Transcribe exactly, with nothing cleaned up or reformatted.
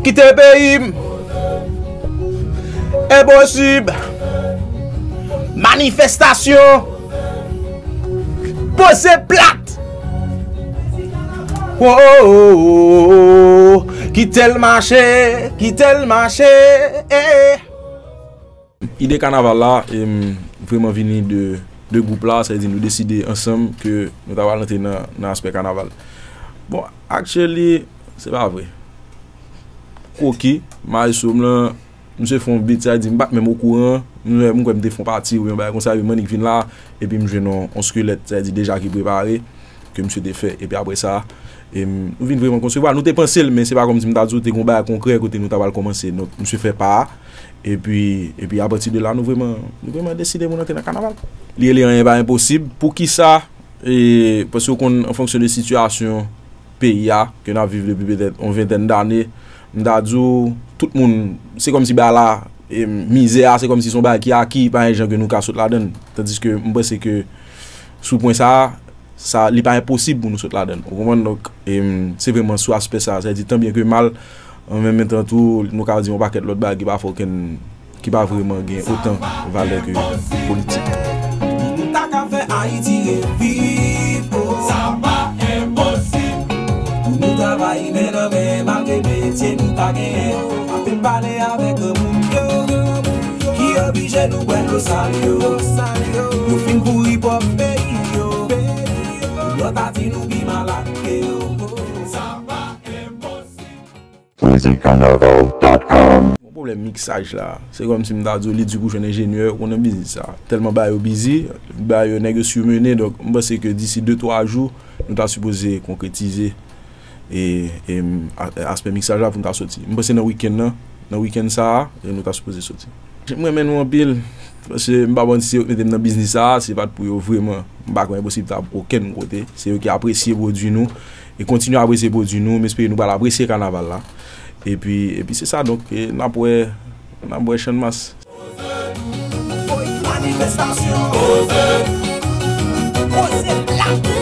Kite peyi m. Enposib. Manifestasyon. Poze plat. Wo, kite l mache, kite l mache. Eh. Ide kanaval la, em, vrèman vini de, de gwoup la, sa vle di nou deside ansanm ke nou ta pral rantre nan, nan aspè kanaval. Bon, actually, se pa vre. Kwoki, maestro m lan, misye fè yon beat, sa vle di m pa t menm okouran, m, m kwè m te fè yon pati oubyen yon bagay konsa, epi m annik vin la, epi m jwenn yon, yon skelèt, sa vle di deja ki prepare, ke misye te fè. Epi apre sa, e, m, nou vin vrèman konsevwa. Nou te panse l, men se pa kòmsi m ta di w te gen yon bagay konkrè kote nou ta pral kòmanse. Donk, misye fè pa a. Epi, epi apati de la, nou vrèman, nou vrèman deside pou n antre nan kanaval. Li rele anyen pa enposib. Poukisa? E, paske w konn, an fonksyon de sitiyasyon peyi a, ke n ap viv depi petèt yon ventèn dane, m ta di w, tout moun, se kòmsi bagay la, e, mizè a, se kòmsi se yon bagay ki aki, pa gen jan ke nou ka sot ladan l. Tandiske m panse ke sou pwen sa a, sa, li pa enposib pou nou sot ladan l. Ou konprann? Donk, em, se vrèman sou aspè sa a. Sa vle di, tan byen ke mal, an menm tan tou, nou ka di yon pakèt lòt bagay ki pa fè okenn, ki pa vrèman gen otan valè ke politik. Nou ta ka fè Ayiti reviv, oh. Sa pa enposib. Pou nou travay men nan men, malgre metye nou pa genyen. Anpil pale avèk granmoun yo, ki oblije nou bwè dlo sal yo. Yo fin kouri pwòp peyi yo. Lòt a di nou pi malad ke yo. Sa pa enposib. Bon, pwoblèm miksaj la, se kòmsi m ta di w, li di pou jwenn enjenyè, ou konnen biznis sa. Tèlman bagay yo bizi, bagay yo nèg yo simennen, donk m panse ke disi de twa jou, nou ta sipoze konkretize e, e, a, aspè miksaj la pou n ta soti. M panse nan wikenn nan, nan wikenn sa a, e nou ta sipoze soti. M renmen nou anpil, paske m pa bon si yo mete m nan biznis sa a, se pa t pou yo vrèman, m pa kwè enposib ta okenn kote. Se yo ki apresye pwodui nou, e kontinye apresye pwodui nou, m espere nou pral apresye kanaval la. Epi, epi se sa, donk, e n ap wè, n ap wè Channmas. Manifestasyon. Poze plat.